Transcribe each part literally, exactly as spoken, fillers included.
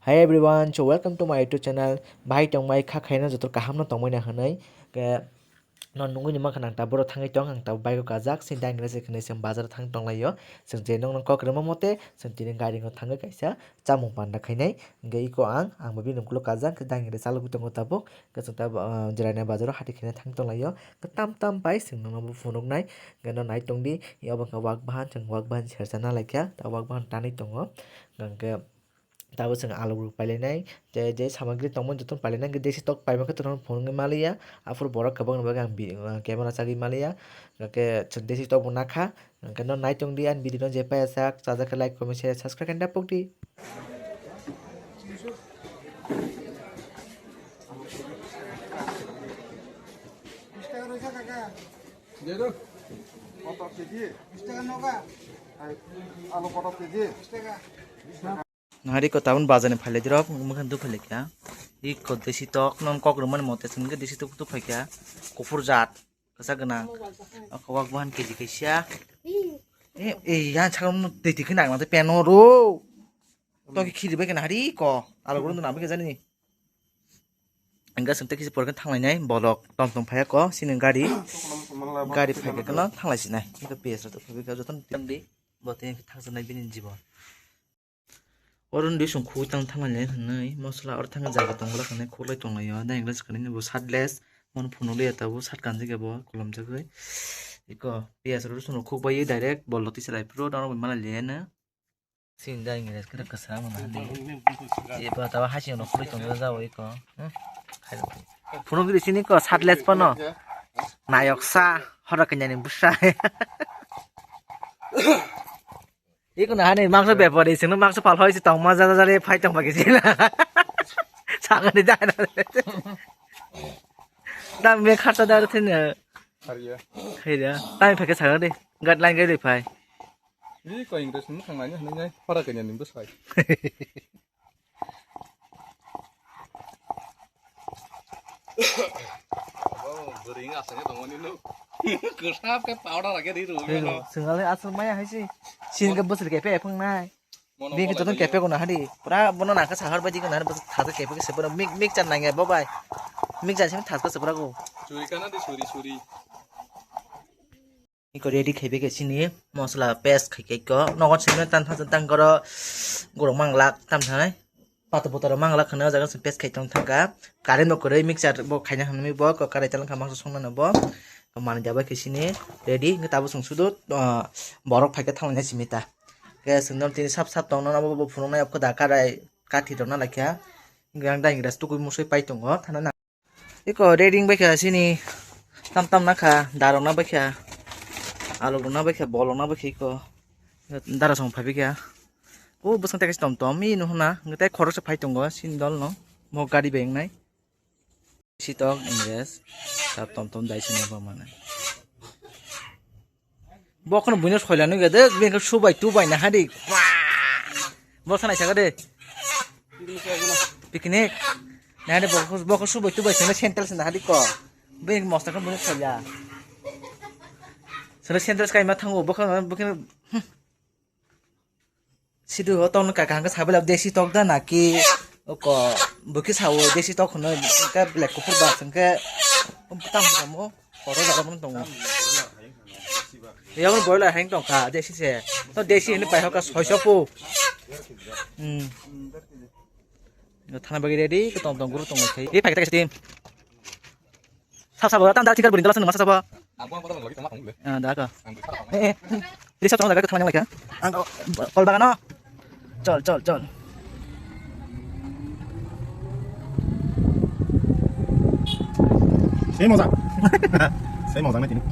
Hi everyone, so welcome to my YouTube channel. Bahai tongmai kha khaina joto kaham no tongmai na hwnwi. Ke no nungwi ni mankha nang ta boro thangwi tong ang ta bike o kajak sin dang rese khnai sem bazar thang tong lai yo. Seng je nong nong kok rema mote seng tini gari no thangwi kaisa chamung panda khainai. Hingke iko ang ang bo bini ukuluk kajak khe dang rese chalogwi tongo tabuk. Khe chwng ta jirai nai bazar o hati khaina thang tong lai yo. Khe tam tam pai seng nong no bo phunuk nai. Hingke no nai tong di obo wngkha wak bahan chwng wak bahan sersa na lai kha ta wak bahan tanwi tongo. Hingke Tabuk chwng aluk rok pailainai, tei je samagri tongmani jotono pailainai, hwnkhe desi tok paimani khe tono phunugwi maliya. Aphuru borok kwbangni bagwi ang bi-, ah, camera chagwi maliya, hwnkhe chwng desi tok bo nakha, hwnkhe no nai tongdi ani video no je paiya sak, chajak khe like, comment, share, subscribe khe da pokdi. Nahari ko tabun bazar ni phailai dirok, mokhan duk phailai kha. Iko desi tok, non kok rwmani mote chwng khe desi tok tok phaikha. Kuphur jat, kwchak gwnang. Oko wak bahan keji kaisa. E, e, yan chakram no twi twi khe nang nang peno ro. Toki khiri bai khe nahari ko. Alo gurung nang bai khe jani. Engga sing tei kisa porkhe thanglainai bolok tom tom phaiya ko sini gari. Gari phaikhe kono thanglai sinai. Iko P S rok tongkha jotono tongdi. Bo tei thangjaknai bini jibon. Oro nw song khugwi tang thanglai hinwi mosola oro thang jaga tong glak hinwi khuklai tonglaio. Dai hinwi swkang nini bo shirt less, bono phunukliya tabuk shirt kanjak ya bo kolomjagwi. Eko piyaj rw song khukbai direct bol rw tisalai phuru dono bai malai liyano. Sini dai hinwi rest kwrwk kwsa mwnwi. Eba tabuk hasing rw khulai tongjak jao eko. Phunukdi sini ko shirt less pono. Nayok sa horo kanya ni bwsa. Iko na hani mangso bepari singno mangso pal hoi si tongma jada jada phai tongba kisi na. Sangani dai na. Dam me kharsa da thina. Hariya. Hariya. Tami phake sangani. Gat line gai phai. Ni ko English ni thang nani hani nai para kanya ni bwsai. Bwrwi wng aswk khe tongmani nuk. Kwsap khe powder rw khe ri rw. Ri rw. Swngale aswk maya hai se. Sin khe bwswk khe pe phung nai. Bini joto khe pe kono hari. Pura bono nangkhe sahar bai di kono hari bwswk thasa khe pe se bono mik mik chan nangya bo bai. Mik chan simi thasa se pura go. Churi kana di suri suri. Iko ready khaibai khe sini mosla paste khai khe iko nogo sini tan tan tan koro gorok manglak tam thanai pato poto rok manglak khana o jaga se paste khai tong thangkha current bo kwrwi mixer bo khaina hwnwi bo karai talangkha mangsa songnano bo manwi jabai khe sini ready hwnkhe tabuk chwng sudu borok phaikhe thanglai simi ta khe chwng tini sap sap tongno bo phunuknai obkha da karai kathi rok na laikha hwnkhe ang dai gas tukui musui pai tongo thana. Iko ready wng bai kha sini tam tam na kha darok na bai kha alok rok na bai kha bolok na bai kha iko dara song phai bai kha o bwswng tei kaisa tom tom i nw hwna tei khoroksa phai tongo sini dol no mo gari bai wngnai sitok ingres ta tom tom dai sini bo mane. Bo kheno buino soila nugya de, bini khe subai tubai na hari. Bo sanai saka de. Picnic. Na de bo bo khe subai tubai sene sandal sene hari ko. Bini mosta khe buino soila. Sene sandal kai ma thango bo khe bo khe. Sidu o tong kaka hangke sabai lab desi tok da naki oko buki sao desi tok hono ka black kuphur ba hangke tam samo photo jaga mon tongo. Yawan boila hang tong kha desi se to desi ni pai hoka soiso pu. Hmm. Thana bagi ready ko tong tong guru tong khai. Ei pakai text team. Sab sabo tang dak tikar buring dalam sana masa sabo. Ah, dak. Eh, eh. Jadi sab tong dak thamanya lagi. Ang kol bagano. Chol, chol, chol. Sei mojang. Sei mojang na tini.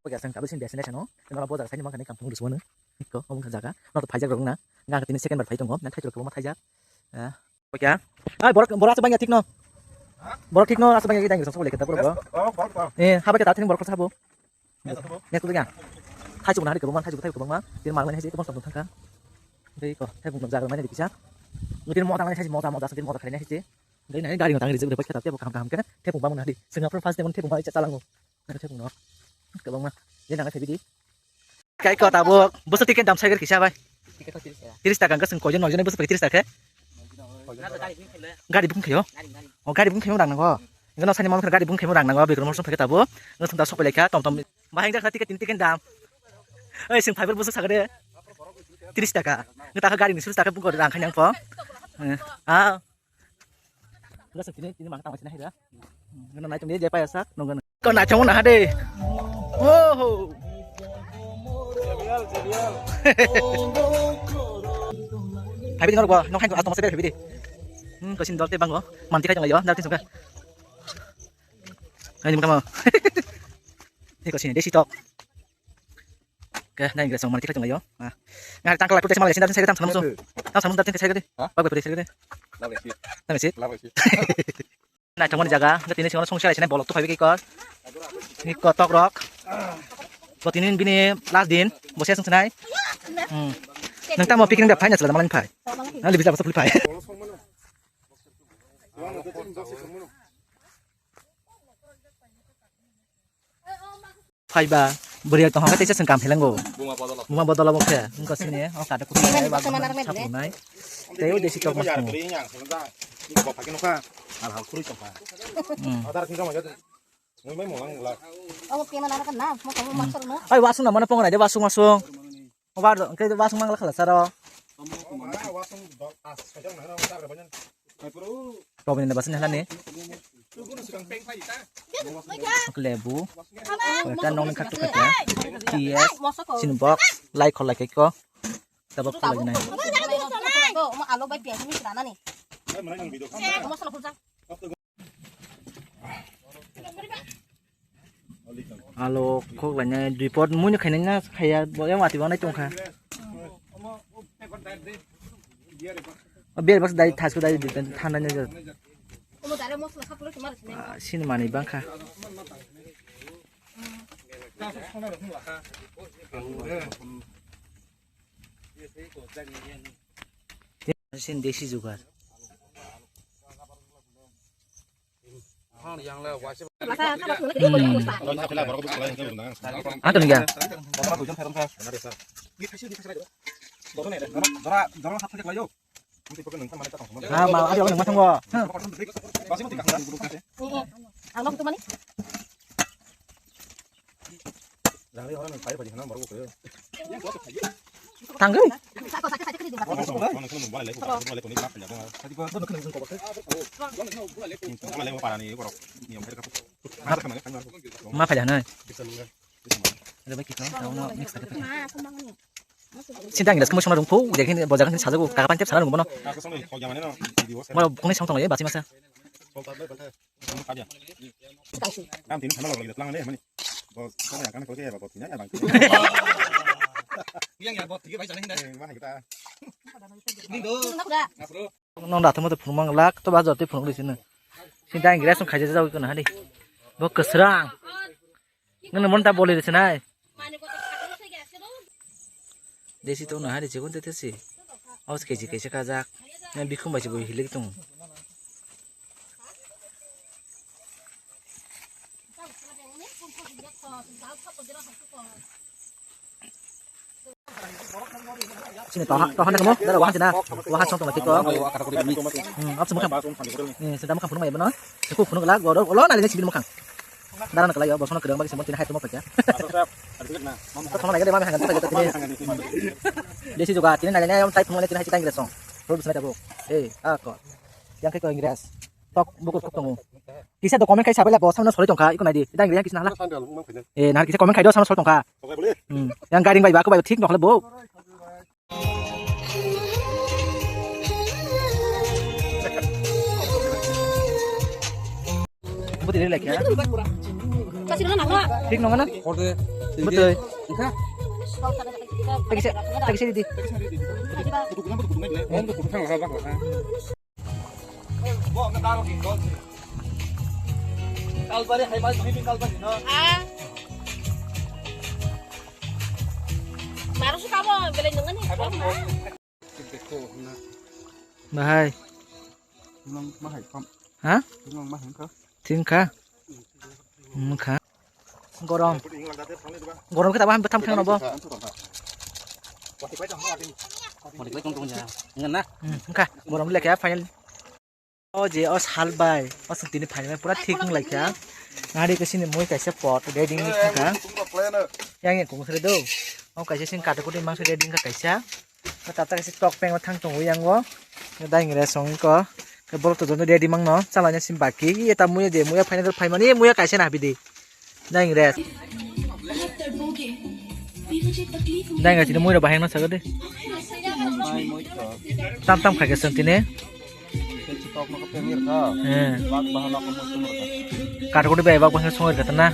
Oke, asang kabo sini biasa nih, chano. Nang bojar saya ni makan ikan pung dusmana. Iko, ngomong jaga. Nang tuh pajak rong na. Nang tini second bar pajak ngom. Nang thajak rong ma thajak. Ya. Oke. Ay, borak borak apa nggak tik no? Borok thik no aswk bangya tang song song lekha borok. Eh, haba khe ta thini borok sabo. Next week ya. Thaichuk na hari kwbangma, thaichuk thaichuk kwbangma. Tin mang mani hai kwbang song thangka. Dei ko, thai bung jaga mani dikisa. Tin moja mani thai moja moja song tin moja khaina hai. Dei nai gari tang rijak bai khe ta tebo kaham kaham khe. Thepung bang na di. Singapore first time thepung bai chalango. Thepung no. Kwbangma. Dei nang thai bidi. Kai ko tabuk, bwswk ticket dam saiger kisa bai. Ticket tiris taka. Tiris taka, hwnkhe chwng koijon noijon bwswk bai tiris taka khe? Gari booking khaio? O, gari booking khaimung rang nango. Hwnkhe no sani mama gari booking khaimung rang nango, Bikram Mosong phai khe tabuk. Nwng thung da sok bai laikha, tom tom. Bahai jak ticket, tin ticket dam. Oi, chwng phaibar bwswk sakha de. Tiris taka. Nwng takha gari ni suru taka booking rang khainang po. Eh, ah. Gasa tini, tini mangkang tangma sini hai da. Gana naitung dia jai payasa, nunggu. Kau naitung mana hade? Oh. Habi di norok bo, nok hain atong masih habi di. Hmm, kau sini dorte banggo. Manti kai tong ayo, dorte suka. Ini muka mau. Ini kau sini, desi tok. Oke, nai gila song mani tikai tong ayo. Ah. Ngai tangkal aku desa malai sini datang saya datang sama musuh. Datang sama datang saya gede. Hah? Bagus pada saya gede. Lama sih. Lama sih. Lama sih. Nai tong mani jaga, tini sing song sila sini bolok tu khabi kikor. Ni kotok rok. Bo tini bini last din, bo saya song sinai. Hmm. Nang tamo picnic da phai na sila malang phai. Na libis la basa phai. Phaiba bwrwi tong hokhe teisa chwng kam phelango. Buma bodol. Buma bodol obo khe wngkha sini o kada kuthum. Buma bodol mana rwmai bwle? Tei o desi tok mas tongo. Bwphai khe nokha. Al hal khurui tongkha. Hmm. Adar khe joma jat. Mui mai molang la. Obo kena nana kan na, mo ko mo masol no. Ai wasung na mana pongo nai de wasung wasung. Obar do, engke wasung mangla khala saro. Tobini na basini halani. Lebu. Kota nong katu kata. T S. Sini box. Like khol like ko. Tabok khol like nai. Alo bai piya ni sira nani. Masala khulsa. Alo khok lainai report mui no khainai na khaiya bo yang wati banai tongkha. O beer box dai thasku dai di thanda ni jat. Ah, sini mani bangkha. Sini desi jugar. Hmm. Anton ya. Ah, ma, ada orang macam gua. Ang nokto mani. Tanggal. Ma phaida nai. Ada baik kita, tahu no, next kita. Sinta ngilas kamu sama rungpu, jadi ini bojakan ini saja gua, kapan tiap sana rungpu no. Mau kuni sama tong ya, basi masa. Kam tini sana lagi datang nih, mani. Bos, sana ya kan kau ya, bos, ya, bang. Yang ya, bos, tiga baca nih, dah. Eh, mana kita? Ini tuh. Nong datang mata phunuk mang lak, to ba jor twi phunuk risi no. Sini dang gres song khaija jagwi kono hani. Bo kwsrang. Nang mon ta boli risi nai. Desi to no hari jikon te tesi. Aus keji keji kajak. Na bikhum bai bo hilik tung. Sini toha, toha nak mo, dara wahan sina, wahan song tong tiko. Hmm, ap semua kan. Eh, sedang makan phunuk mai bano. Aku phunuk lak, goro, olo nali sini makan. Dara nak lagi, bosono kedang bagi semua tina hai semua pecah. Toha lagi deh, mami hangat kita kita ini. Desi juga, tina nali yang type phunuk tina hai kita Inggris song. Terus bisa aku. Eh, aku. Yang kayak Inggris. Tok buku tok tong. Kisa do comment khai sabai la bo samno sori tongkha, iko nai di. Dang yang kisa nahla. Eh, nahar kisa comment khai do samno sori tongkha. Hmm. Yang garing bai ba ko bai thik nokhla bo. Bo dire lekha. Thik nongana? Betul. Kisa, kisa di. Bo na daro ki gol. Kalbari hai mai swimming kalbari no. Ah. Baru suka apa? Beli dengan ni. Bahai. Nang mahai kam. Ha? Nang mahai kam. Thing kha? Hmm, kha. Gorom. Gorom khe tabang tham thang nobo. Enggak na? Hmm, kha. Gorom le kha final. O je o sal bai. O sung tini final pura thik wng lai kha. Ngari ke sini mui kaisa pot ready ni kha. Yang yang kung sre do. O kaisa sing kata kuti mang sre ready kha kaisa. Tata kaisa tok peng thang tongo yang o. Dai ngre song ko. Ke bol to jono ready mang no. Chala nya sim baki. Ye ta muya je muya final phaimani muya kaisa na bidi. Dai ngre. Dai ngre tini muya bahai no saga de. Tam tam kha ke sung tini. Eh. Kathkudi bai bak bangsa songwi rwkha na.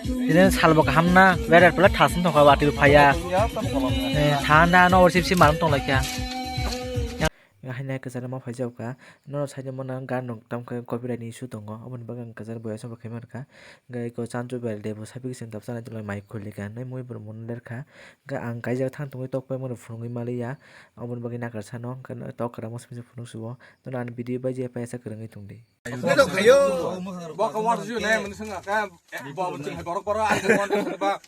Tini salbo kaham na, weather pula thasung thangkha, watwi bo phaiya. Eh, thanda no orsip si marum tong laikha. Haino kwcharo ma phaijak kha. Nono saimano gan rok tamkhe copyright ni issue tongo. Aboni bagwi ang kwcharo boya sabo khaima rwkha. Hwnkhe eko chanchuk bai de bo sapi kiching dapsa nai tongla mai khulika hinwi mui borok mano lerkha. Hwnkhe ang kaijak thang tongwi tok paimano phunugwi maliya. Aboni bagwi nakar sano hwnkhe tok kwrwngma simi phunuk subo. Nono ani video bai je paisa kwrwngwi tongdi. Bo khe uansuk nai mani swngkha khe bo chwng hai borok borok ang khe uansuk ba.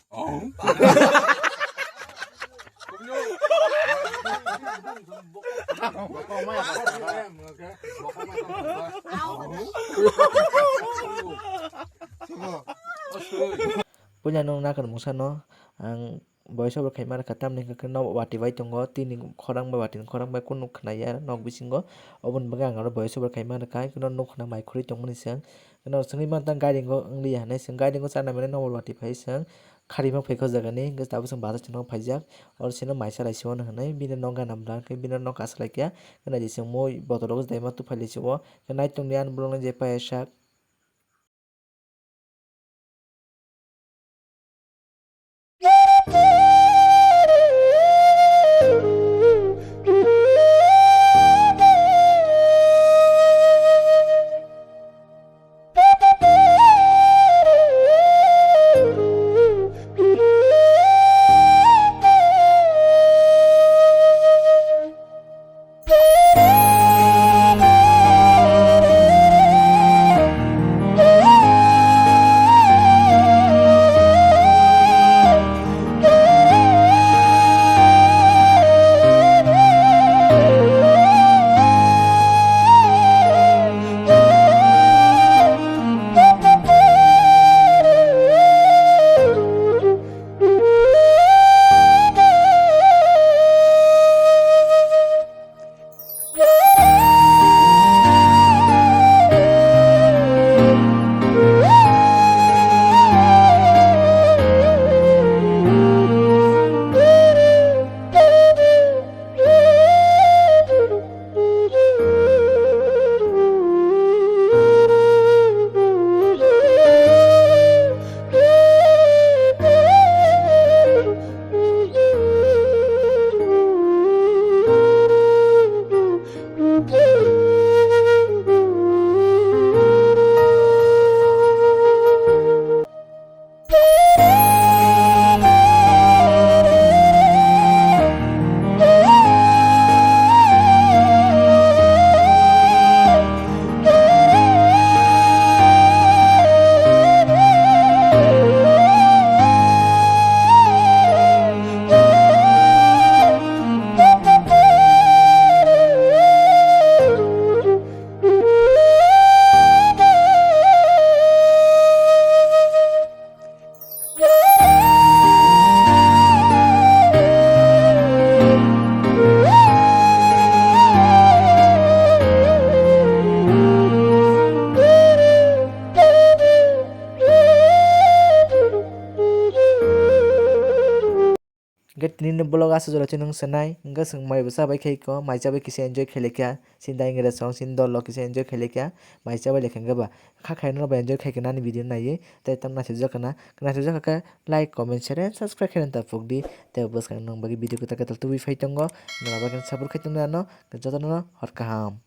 Puila nwng nakar mungsa no ang voice over khaima rwkha, tamni hwnkhe no watwi bai tongo, tini khorang bai watwi ni khorang bai kunu khwnaya nok bisingo, oboni bagwi ang aro voice over khaima rwkha, hwnkhe no nukhungno mai khurui tongmani se, hwnkhe no swngwi mantha guiding o wngliya hinwi, swng guiding o chana mwnwi no watwi phai swng kharima phaikha o jagani, hwnkhe tabuk swng bazar chwngno phaijak, oro sino mai chalaisio hwnwi, bini nok gana bwla hwnkhe bini nok achaklaikha, hwnkhe naidi swng mui botolo swdaima tubuphailai sio, hwnkhe naitok ni ani bolongni je paiya sak. Hwnkhe tini ni vlog aswk jora chini wng sanai, hwnkhe chwng mai bo chabai khaiko, mai chabai kisa enjoy khailai kha, chini dai wngya song chini dol rok kisa enjoy khailai kha, mai chabai lai kha hwnkhe ba kha khaino bo enjoy khai kha nani video naiwi, tei tam naisajak kha na, naisajak kha khe like, comment, share and subscribe khaina ta pokdi, tei bwskang nang bagwi video kwtal kwtal tubui phai tongo, nang bagwi support khai tongdi ano, jotono hor kaham.